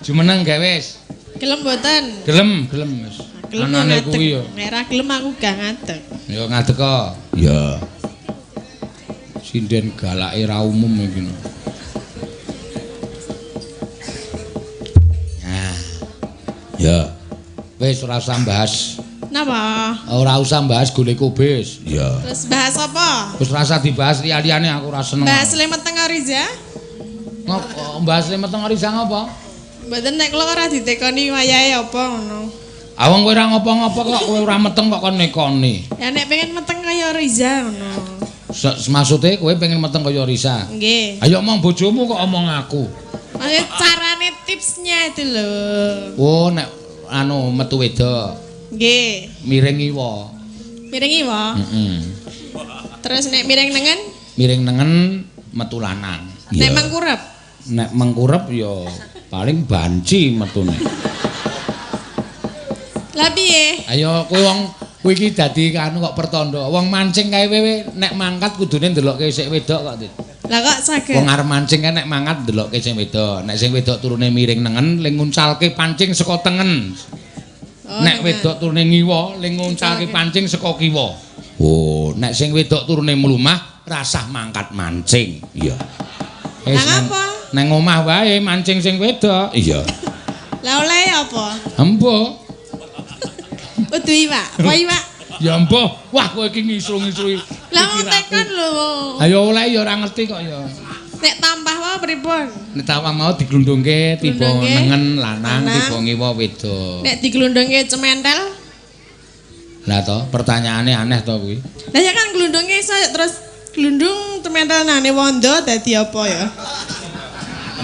Jumeneng gawe wis. Gelem mboten? Gelem, gelem wis. Anane kuwi ya. Nek ra gelem aku gak ngadeg. Ya ngadeg kok. Iya. Sinden galake ra umum iki. Nah. Ya. Wis ora usah bahas. Napa? Ora usah bahas golek kubis. Iya. Terus bahas apa? Wis ora usah dibahas liya-liyane aku ora seneng. Bahas le meteng Riza? Ngopo bahas le meteng Riza ngopo? Mboten nek kula ora ditekoni wayahe apa ngono. Ah wong kowe ora ngopo-ngopo kok kowe ora meteng kok kon nekoni. Ya nek pengen meteng kaya Riza ngono. Maksude kowe pengen meteng kaya Riza? Nggih. Ayo omong bojomu kok omong aku. Maksudnya carane tipsnya itu lho. Oh nek anu metu wedok. Nggih. Miring ngiwa. Miring ngiwa? Heeh. Terus nek miring nengen? Miring nengen metu lanang. Nek mengkurep? Nek mengkurep ya paling banci metune. Lah piye? Ayo kowe wong kowe iki dadi anu kok pertanda. Wong mancing kae kowe nek mangkat kudune ndelokke sik wedok kok, Dit. Lah kok saged? Wong arep mancing kae nek mangkat ndelokke sing wedok. Nek sing wedok turune miring nengen, ling nguncalke pancing saka tengen. Oh, nek wedok turune ngiwa, ling nguncalke pancing saka kiwa. Oh, nek sing wedok turune mlumah, rasah mangkat mancing. Iya. Lah ngapa? Nang omah wae mancing sing wedok. Iya. Lah oleh apa? Embuh. Kudu iwak, apa iwak? Ya embuh. Wah, kowe iki ngisru-ngisrui. Lah wong tekon lho. Ayo oleh ya ora ngerti kok ya. Nek tampah wae pripun? Nek tampah mau diglundungke tiba nengen lanang, tiba ngiwa wedok. Nek diglundungke cementel? Lah to, pertanyaane aneh to kuwi. Lah ya kan glundungke iso terus glundung cementel nane wondo dadi apa ya?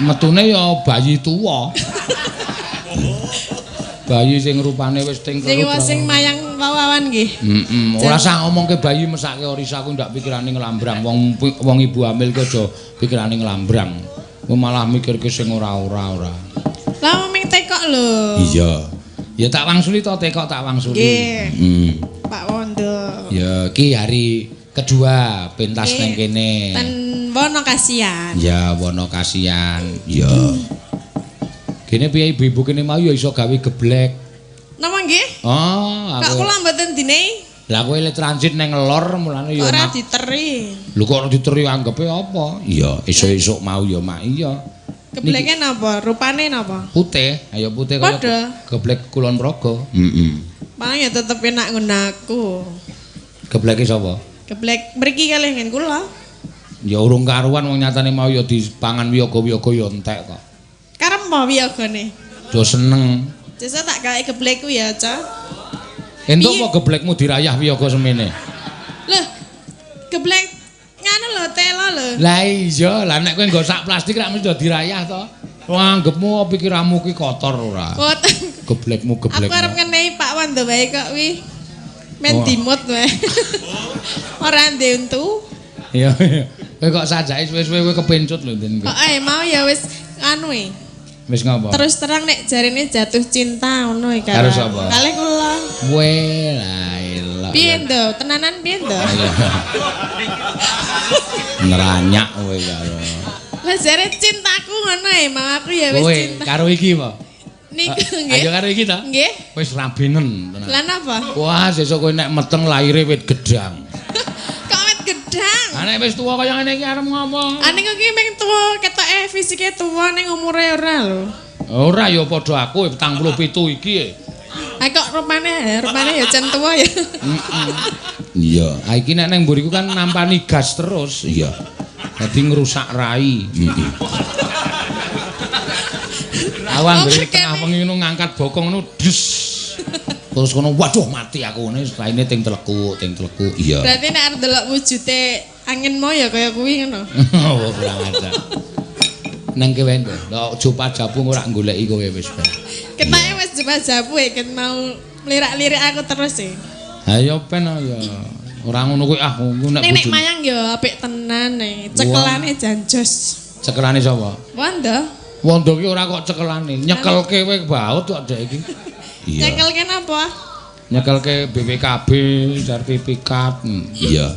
Metune ya bayi tuwa. Bayi sing rupane wis ting sing sing mayang wawan nggih. Heeh, ora usah ngomongke bayi mesake Orisa aku ndak pikirane nglambrang. Wong wong ibu hamil ki aja pikirane nglambrang. Kowe malah mikirke sing ora-ora ora. Lah ming tekok lho. Iya. Ya tak wangsuli to tekok tak wangsuli. Nggih. Heeh. Pak Wondo. Ya iki hari kedua pentas nang kene. Ten Wonokasian. Ya Wonokasian. Ya. Kene piye ibu-ibu kene mau ya iso gawe geblek. Napa nggih? Oh, aku. Kok kula mboten dine? Lah kowe le transit nang lor mulane ya ora diteri. Lho kok ora diteri anggepe apa? Iya, esuk-esuk mau ya mak iya. Gebleke napa? Rupane napa? Putih, ayo putih kaya geblek Kulon Progo. Heeh. Paling ya tetep enak nggon aku. Gebleke sapa? Geblek mriki kalih ngen kula. Ya urung karuan wong nyatane mau ya dipangan wiyaga-wiyaga ya entek kok. Karep mau wiyagane. Do seneng. Sesuk tak gawe geblekku ya, Ca. Entuk apa geblekmu dirayah wiyaga semene? Loh, geblek nganu lho, telo lho. Lah iya, lah nek kowe nggo sak plastik rak mesti dirayah to. Wong anggepmu pikiranmu ki kotor ora? Geblekmu geblekmu. Aku arep ngenehi Pak Wondo wae kok wi. Men dimut wae. Ora ndek untu. Iya. Kowe kok sajake suwe-suwe kowe kepencut lho Din. Kok mau ya wis anu e. Wis ngapa? Terus terang nek jarine jatuh cinta ngono iki. Karo sapa? Kalih kula. We la elok. Piye to? Tenanan piye to? Neranyak kowe karo. Lah jare cintaku ngono e, mau aku ya wis cinta. Kowe karo iki apa? Niku nggih. Ayo karo iki ta? Nggih. Wis rabinen tenan. Lah napa? Wah, sesuk kowe nek meteng laire wit gedang. Kok wit gedang? Lah nek wis tuwa kaya ngene iki arep ngopo? Ah niku ki mung tuwa ketoke fisike tuwa ning umure ora lho. Ora ya padha aku 47 iki e. Ah kok rupane ya cen tuwa ya. Iya, ah iki nek nang mburiku kan nampani gas terus. Iya. Dadi ngrusak rai. Heeh. Awan mburi tengah wengi ngono ngangkat bokong ngono des. Terus kono waduh mati aku ngene raine ting telekuk, ting telekuk. Iya. Berarti nek arep delok wujude angin mau ya kaya kuwi ngono. Oh, kurang ajar. Nang kewen to. Lha jopa japu ora goleki kowe wis ben. Ketake wis jopa japu e ket mau lirak-lirik aku terus e. Ha ya ben ya. Ora ngono kuwi ah nek nek mayang ya apik tenan e. Cekelane jan jos. Cekelane sapa? Wondo. Wondo ki ora kok cekelane, nyekelke kowe baut kok dek iki. Iya. Nyekelke napa? Nyekelke BPKB, sertifikat. Iya.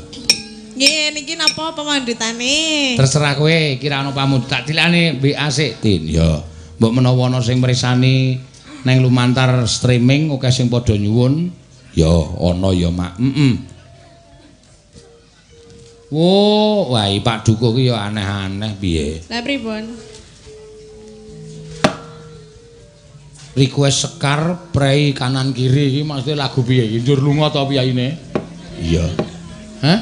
Nggih, niki napa pamundhutane? Terserah kowe, kira ana pamundhut tak tilane WA sik, Din. Ya. Mbok menawa ana sing mresani neng lumantar streaming akeh sing padha nyuwun. Ya ana ya, Mak. Heeh. Wo, wah Pak Dukuh ki ya aneh-aneh piye? Lah pripun? Request Sekar prei kanan kiri iki maksude lagu piye iki? Njur lunga ta piyayine? Iya. Hah?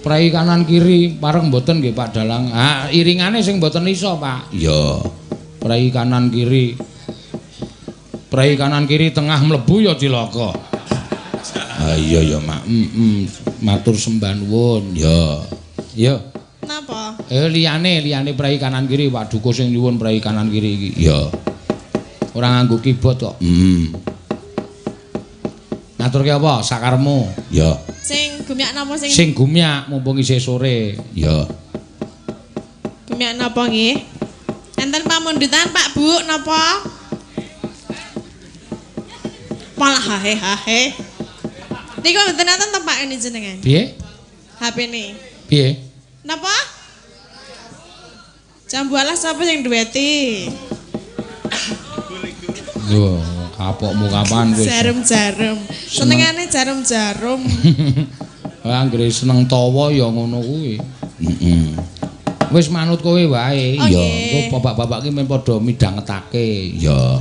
Prei kanan kiri pareng mboten nggih Pak Dalang. Ah, iringane sing mboten iso, Pak. Iya. Prei kanan kiri. Prei kanan kiri tengah mlebu ya cilaka. Ah iya ya, Mak. Matur sembah nuwun. Ya. Ya. Napa? Liyane liyane prei kanan kiri Pak Dukuh sing nyuwun prei kanan kiri iki. Ya. Ora nganggo keyboard kok. Ngaturke apa sakarmu? Ya. Sing gumyak napa sing? Sing gumyak mumpung isih sore. Ya. Gumyak napa nggih? Enten pamundutan Pak Bu napa? Malah hahe hahe. Niku mboten enten to Pak ini jenengan? Piye? HP-ne. Piye? Napa? Jambu alas sapa sing duweti? Lho, kapokmu kapan wis? Jarum-jarum. Senengane jarum-jarum. Anggere seneng tawa ya ngono kuwi. Heeh. Wis manut kowe wae. Ya, engko bapak-bapak ki men padha midhangetake. Ya.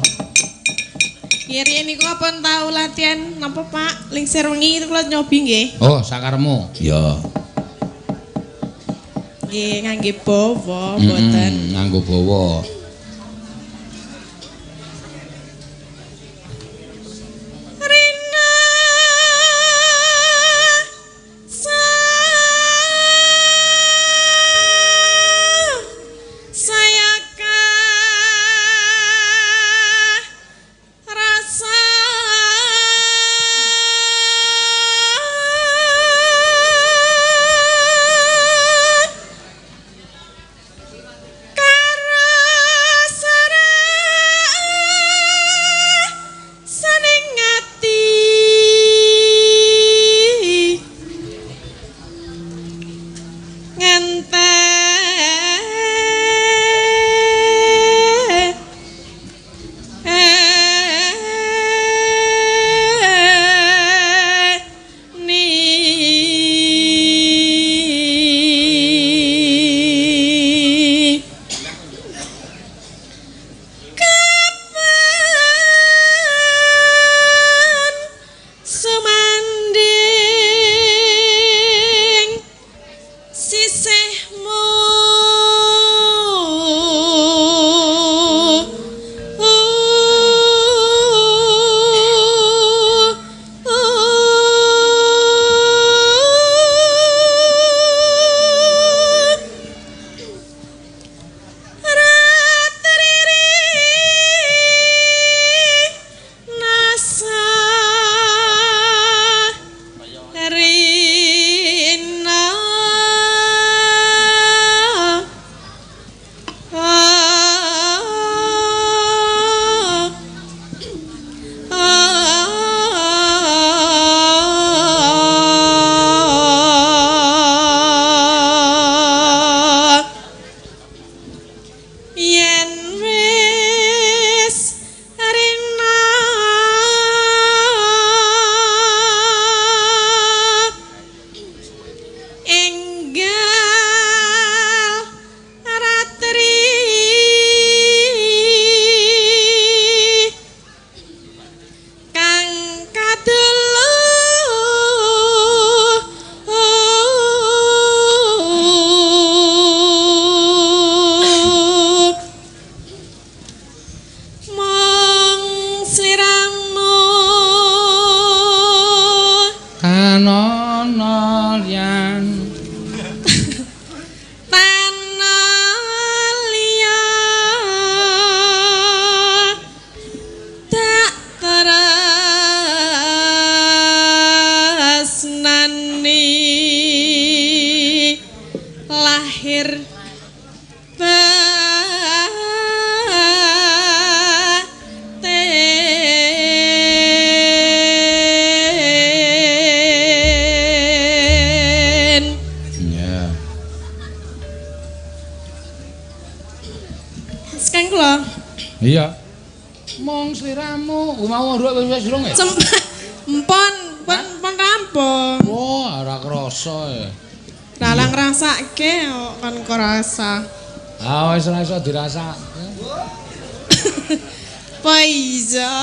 Kiri niku apa tau latihan napa Pak? Lingsir wengi itu kula nyobi nggih. Oh, sakaremu. Ya. Nggih, ngangge bawa mboten. Nganggo bawa. Rina saya rasa Iya. Mong sliramu, kuwi mau nduk wis durung ya? Empon, pon rampung. Wah, ora krasa ya. Lah ngrasake kok kon krasa. Ah wis ora iso dirasake. Pa iso.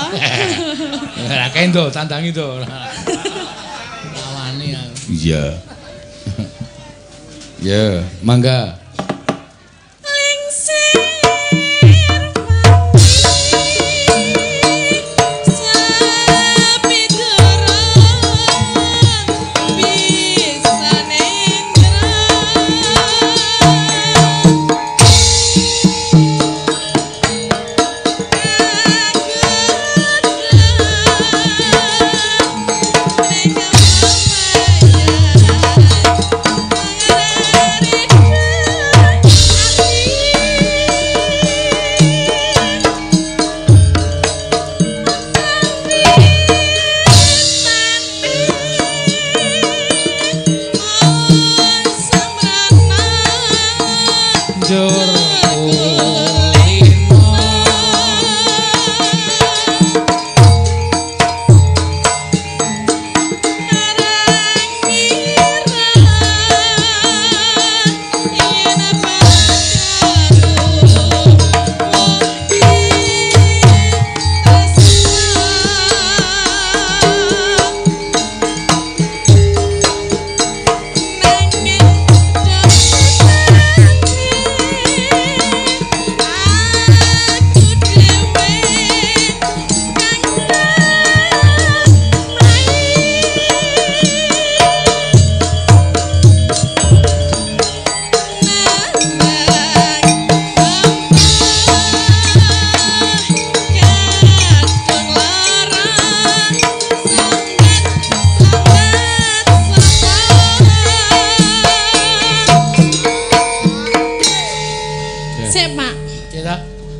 Ora kendo, tandangi to. Lawani aku. Iya. Ya, mangga.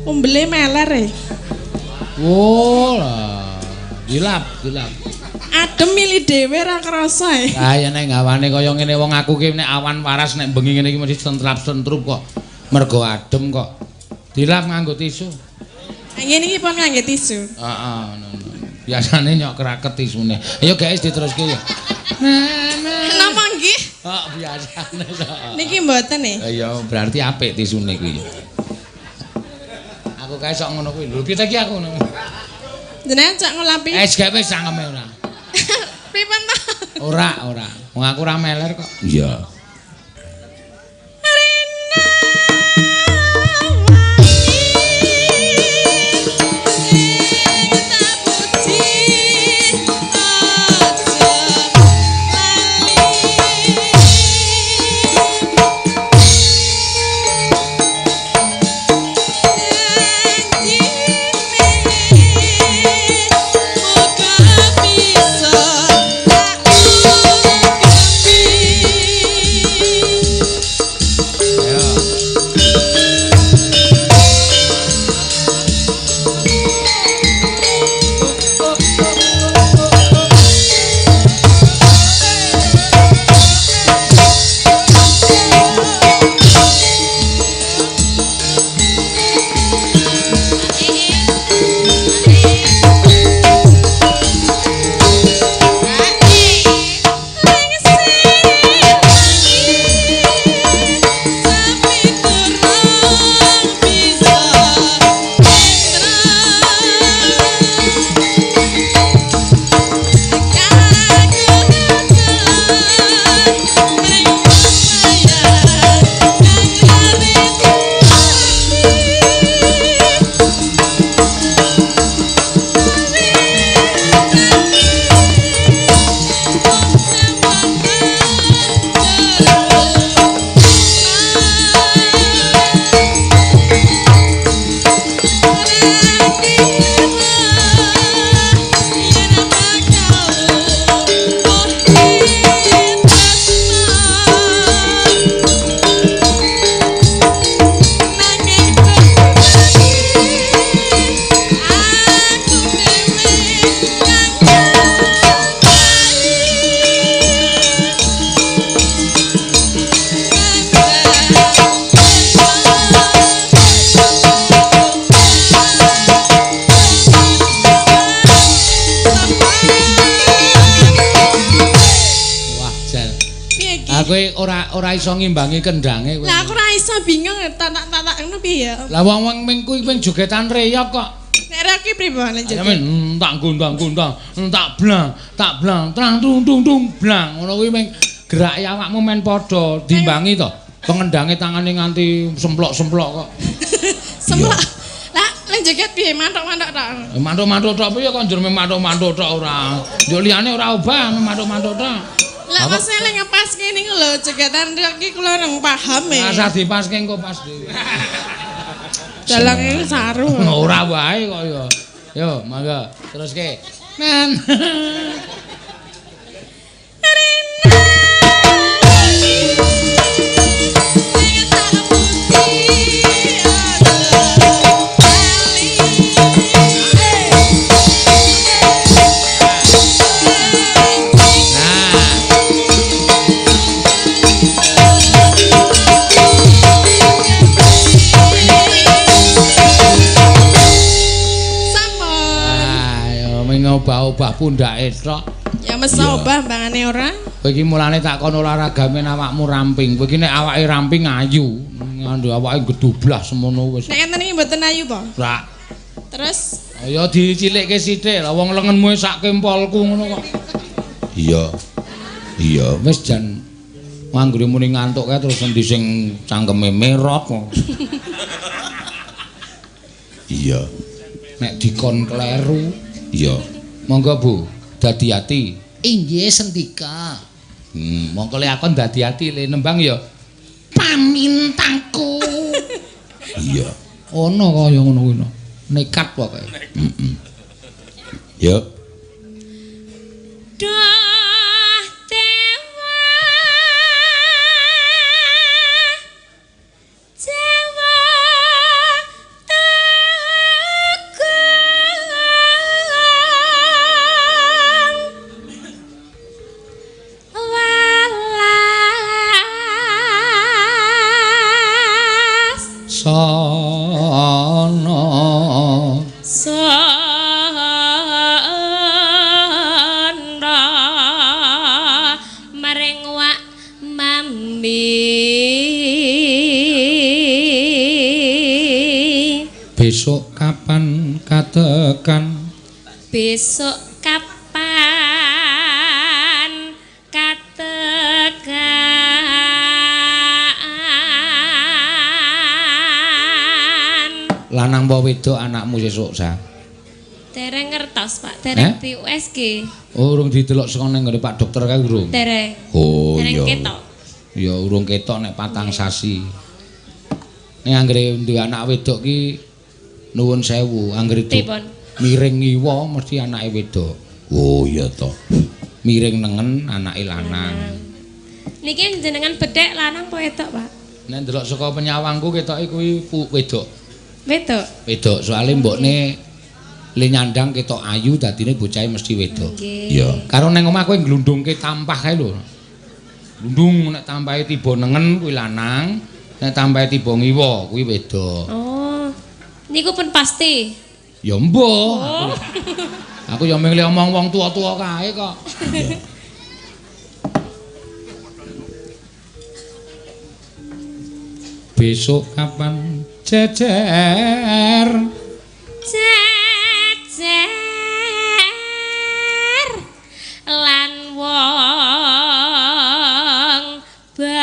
Umbele meler e. Oh lah, dilap, dilap. Adem milih dhewe ra krasa e. Ah ya nek gawane kaya ngene wong aku ki nek awan waras nek bengi ngene iki mesti sentrap-sentrup kok. Mergo adem kok. Dilap nganggo tisu. Ngene iki pon nganggo tisu. Heeh, ngono. Biasane nyok kraket tisune. Ayo guys diteruske ya. Napa nggih? Kok biasane to. Niki mboten e. Ya berarti apik tisune kuwi. Aku kae sok ngono kuwi. Lho piye ta iki aku ngono. Jenengan cak nglapi. Wis gak wis cangkeme ora. Pripun ta? Ora, ora. Wong aku ora meler kok. Iya. Kowe ora iso ngimbangi kendhange kowe. Lah aku ora iso bingung tatak-tatak ngono piye ya. Lah wong-wong ming kuwi ming jogetan reyok kok. Nek reyok ki pripun lanjut? Ayo men tak gondang-gondang, tak blang, trang tung tung tung blang. Ngono kuwi ming gerake awakmu men padha dimbangi to. Pengendange tangane nganti semplok-semplok kok. Semplok. Lah lek joget piye manthuk-manthuk tok. Manthuk-manthuk tok piye kok njur manthuk-manthuk tok ora. Njuk liyane ora obah manthuk-manthuk tok. Lah pas lek ngepaske niku lho jogetan reyok ki kula rong paham e. Rasah dipaske engko pas dhewe. Dalange saru. Ora wae kok ya. Yo, mangga teruske. Men. Obah-obah pundhake tok. Ya mesa obah mbangane ora. Kowe iki mulane tak kon olahraga men awakmu ramping. Kowe iki nek awake ramping ayu, ngandho awake gedoblah semono wis. Nek ngenten iki mboten ayu po? Ora. Terus ya dicilikke sithik lah wong lengenmu sak kempolku ngono kok. Iya. Iya, wis jan anggere muni ngantuk kae terus endi sing cangkeme merot kok. Iya. Nek dikon kleru, iya. Monggo Bu, dadi ati. Inggih sendika. Mongko le akon dadi ati le nembang ya. Pamintaku. Iya. Ono kaya ngono kuwi. Nekat pokoke. Heeh. Yo. Duh dewa Jawa Sono sono maring wak mambi. Besok kapan katekan? Besok kapan katekan? Lanang apa wedok anakmu sesuk sa? Dereng ngertos Pak, dereng di USG. Oh, urung didelok saka ning nggone Pak dokter kae urung. Dereng. Oh dereng iya. Ketok. Ya urung ketok nek 4 sasi. Nek anggere duwe anak wedok ki nuwun sewu, anggere miring ngiwa mesti anake wedok. Oh iya to. Miring nengen anake lanang. Niki jenengan bedhek lanang apa wedok, Pak? Nek ndelok saka penyawangku ketoke kuwi wedok. Wedok. Wedok, soalé mbokne le nyandang ketok ayu dadine bocahe mesti wedok. Iya. Karo nang omah kowe nglundungke tampah kae lho. Glundung nek tampahe tiba nengen kuwi lanang, nek tampahe tiba ngiwa kuwi wedok. Oh. Niku pun pasti. Ya mbuh. Oh. Aku ya mung le omong wong tuwa-tuwa kae kok. Iya. Besok kapan jejer? Jejer lan wong bagus.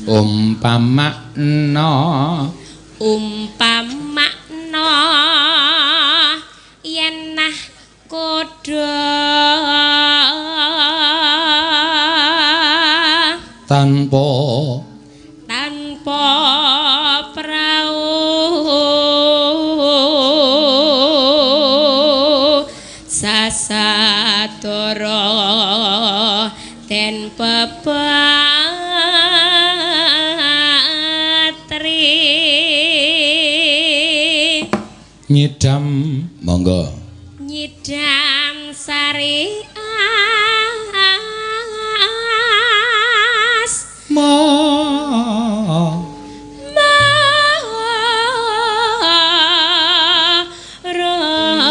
Umpamakna umpamakna yen nah kodha tanpa tanpa prau sasadara den pepatri nyidam monggo nyidam sari as ma ma ra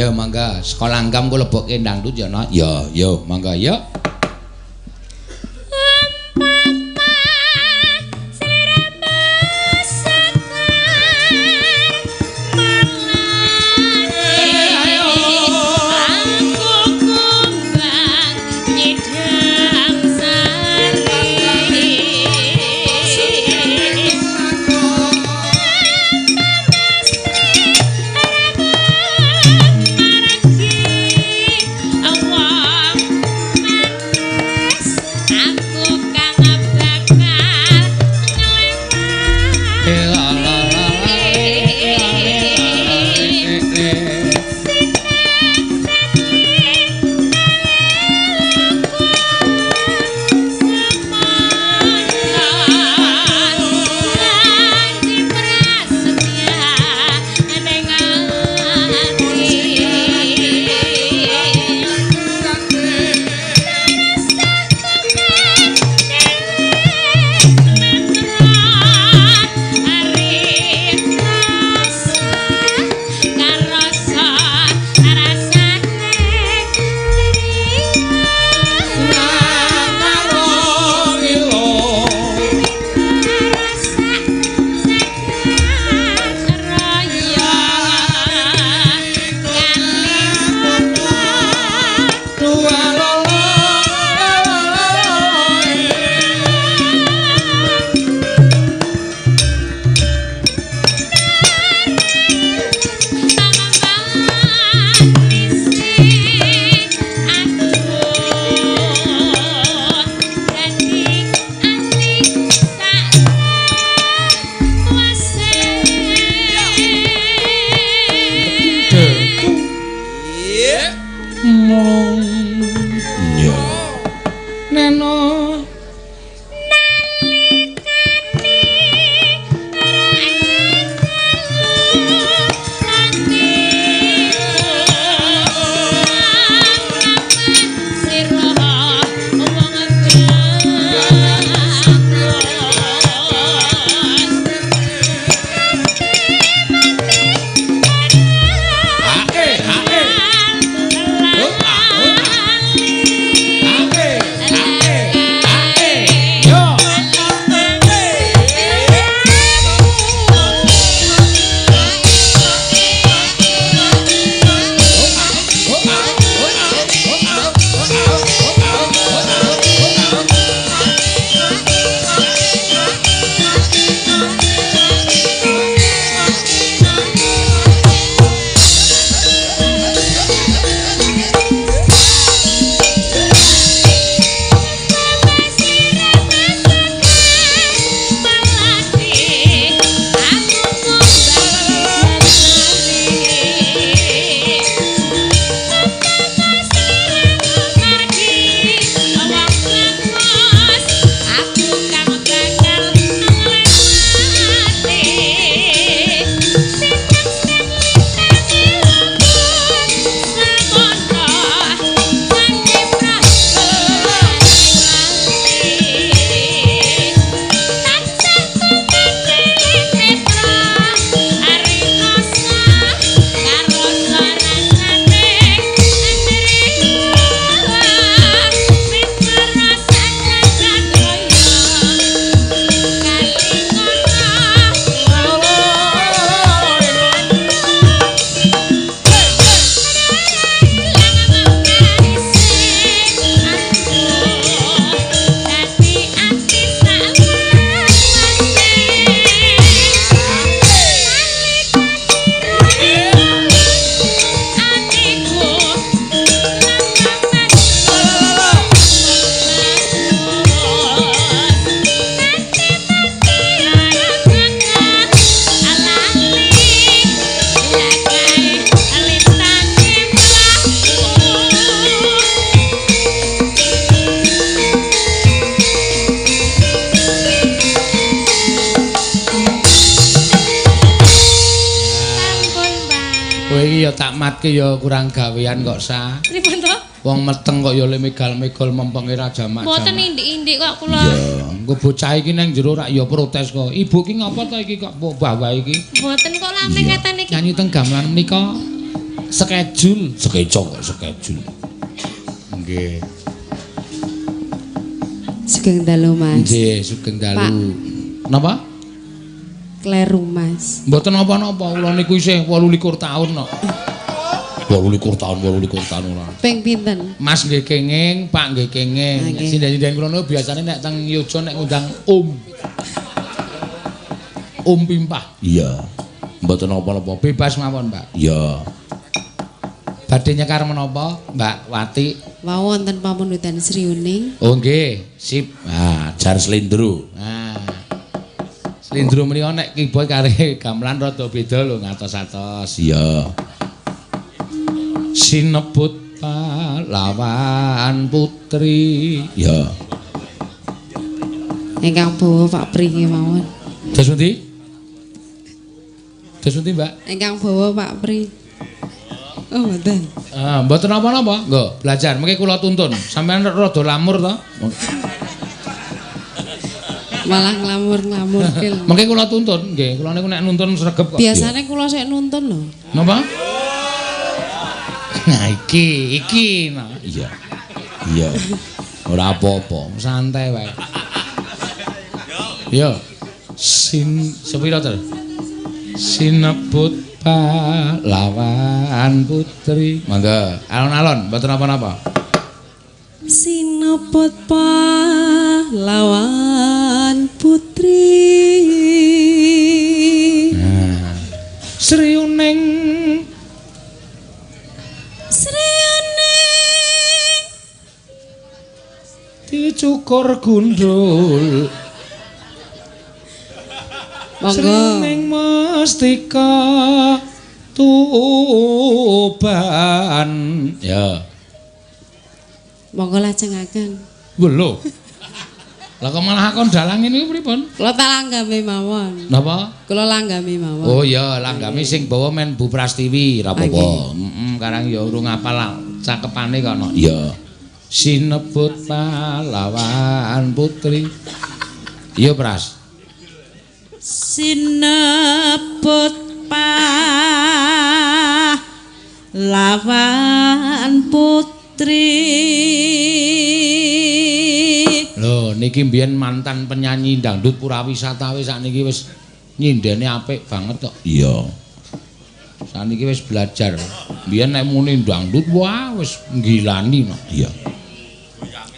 Ya mangga sekolah langgam ku lebokke dangdut ya nak. Ya, yo mangga ya. Matke ya kurang gawean kok sa. Pripun to? Wong meteng kok ya le megal-megol mempenge ra jamak. Mboten indik-indik kok kula. Iya, engko bocah iki nang jero rak ya protes kok. Ibu ki ngapa to iki kok mbok bawa iki? Mboten kok lame ngeten iki. Nyanyi teng gamelan menika. Schedule, sekeco kok schedule. Nggih. Sugeng dalu, Mas. Nggih, sugeng dalu. Napa? Kleru, Mas. Mboten napa-napa, kula niku isih 28 taun kok. 28 taun, 28 taun ora. Ping pinten? Mas nggih kenging, Pak nggih kenging. Sinden-sinden kula niku biasane nek teng Yojo nek ngundang Om. Om Pimpah. Iya. Mboten napa-napa, bebas mawon, Mbak. Iya. Badhe nyekar menapa, Mbak Wati? Wau wonten pamundutan Sri Uning. Oh nggih, sip. Ah, jar slendro. Nah. Slendro menika nek keyboard karo gamelan rada beda lho ngatos-atos. Iya. Sinebut pahlawan putri. Iya. Ingkang bawa Pak Pri mawon. Dos pundi? Dos pundi, Mbak? Ingkang bawa Pak Pri. Oh, mboten. Ah, mboten napa-napa. Nggo, belajar. Mengke kula tuntun. Sampeyan rada lamur to? Malah nglamur-nglamur ki lho. Mengke kula tuntun, nggih. Kula niku nek nuntun sregep kok. Biasane kula sik nuntun lho. Napa? Nah, iki, iki nah. Iya. Iya. Ora apa-apa, santai wae. Yo. Sin sepira to? Sinebut pahlawan putri. Mangga, alon-alon, mboten napa-napa. Sinebut pahlawan putri. Nah. Sri Uning. Sri Uning dicukur gundul. Monggo. Sri Uning Mustika Tuban. Ya. Monggo lajengaken. Lho. Lah kok malah akon dalang niku pripun? Kula tak langgame mawon. Napa? Kula langgame mawon. Oh iya, langgame sing bawa men Bu Prastiwi, ra apa-apa. Heeh, karang ya urung apal cakepane kono. Iya. Sinebut pahlawan putri. Iya, Pras. Sinebut pahlawan putri. Lho, niki mbiyen mantan penyanyi dangdut Purawisata wis sakniki wis nyindene apik banget kok. Iya. Sakniki wis belajar. Mbiyen nek muni dangdut wah wis nggilani no. Iya.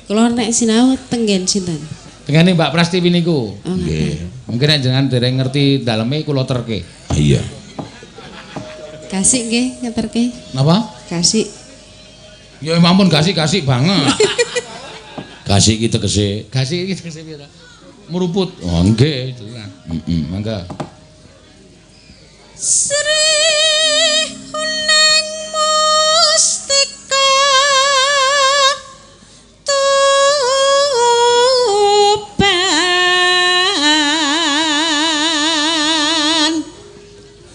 Kula nek sinau tenggen sinten? Tengene Mbak Prastiwi niku. Oh, nggih. Mungkin nek jenengan dereng ngerti daleme kula terke. Iya. Kasih nggih ngeterke. Napa? Kasih. Ya ampun kasih-kasih banget. Gasik iki tegese. Gasik iki tegese piye ta? Mruput. Oh nggih, jelas. Heeh, mangga. Sri Uning Mustika Tuban.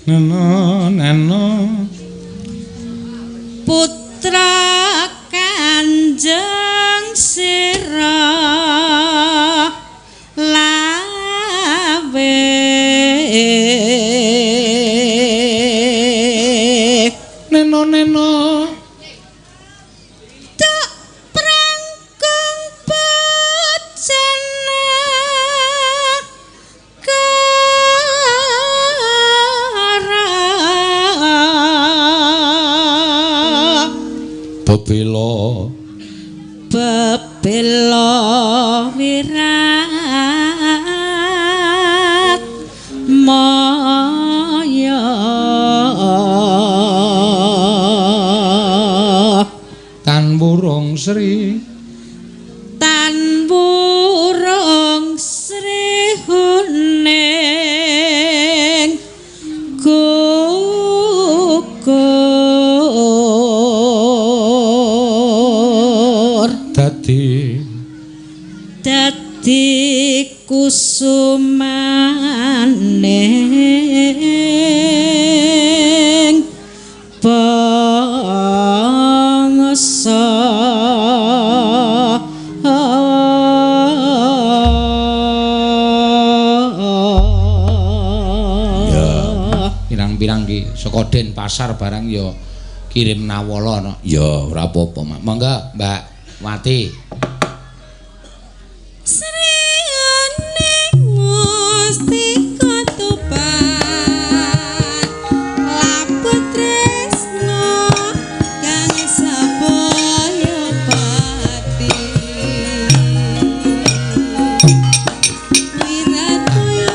Neno neno putra Kanjeng Sira Lawe. Neno neno tuk prangkung bojana kara bebela bebela wirat maya tan wurung sri tan wurung sri huning gugur dadi dadi kusumaning bangsa. Ya, pirang-pirang ki saka Denpasar barang ya Kirim nawala no. Ya ora apa-apa, Mak. Monggo, Mbak Wati. Sriyane mustika Tuban labut tresna kang sabaya pati wiratmaya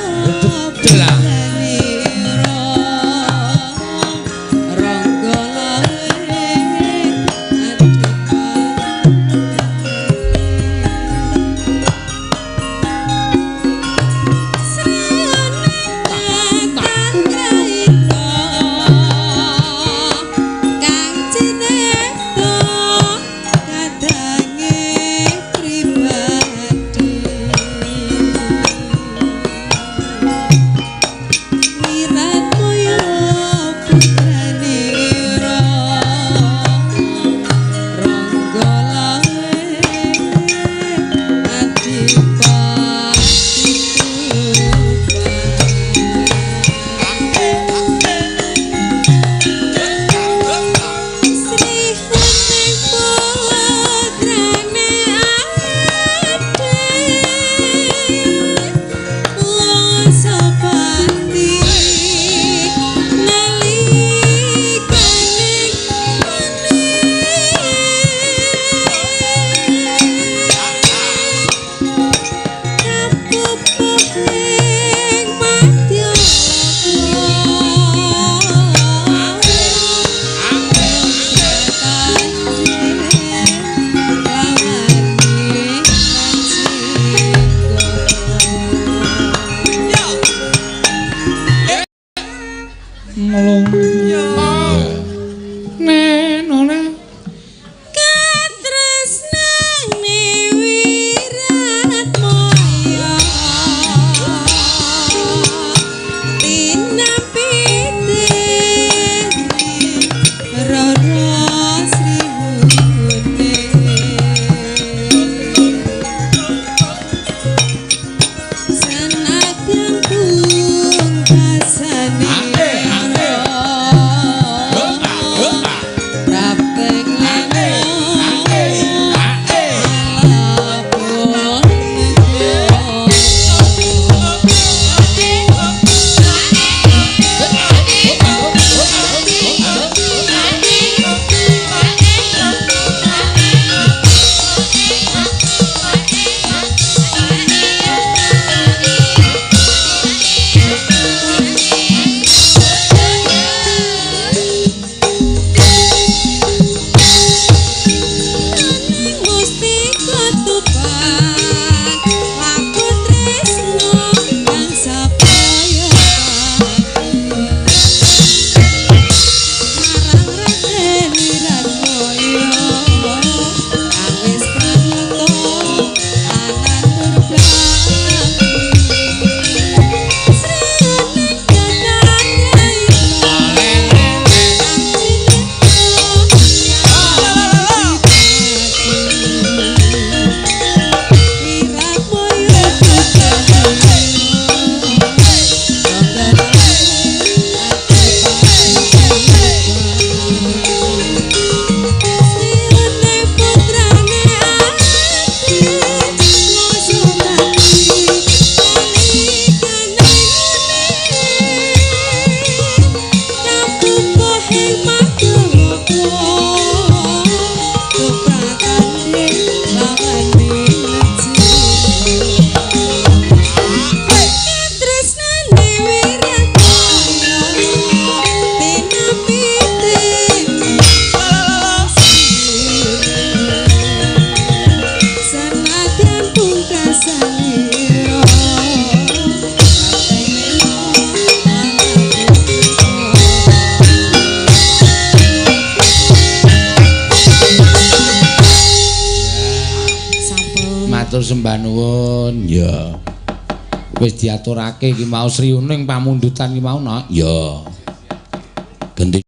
Sembah nuwun. Ya. Wis diaturake iki mau Sri Uning pamundutan iki mau, Nak. Ya. Genti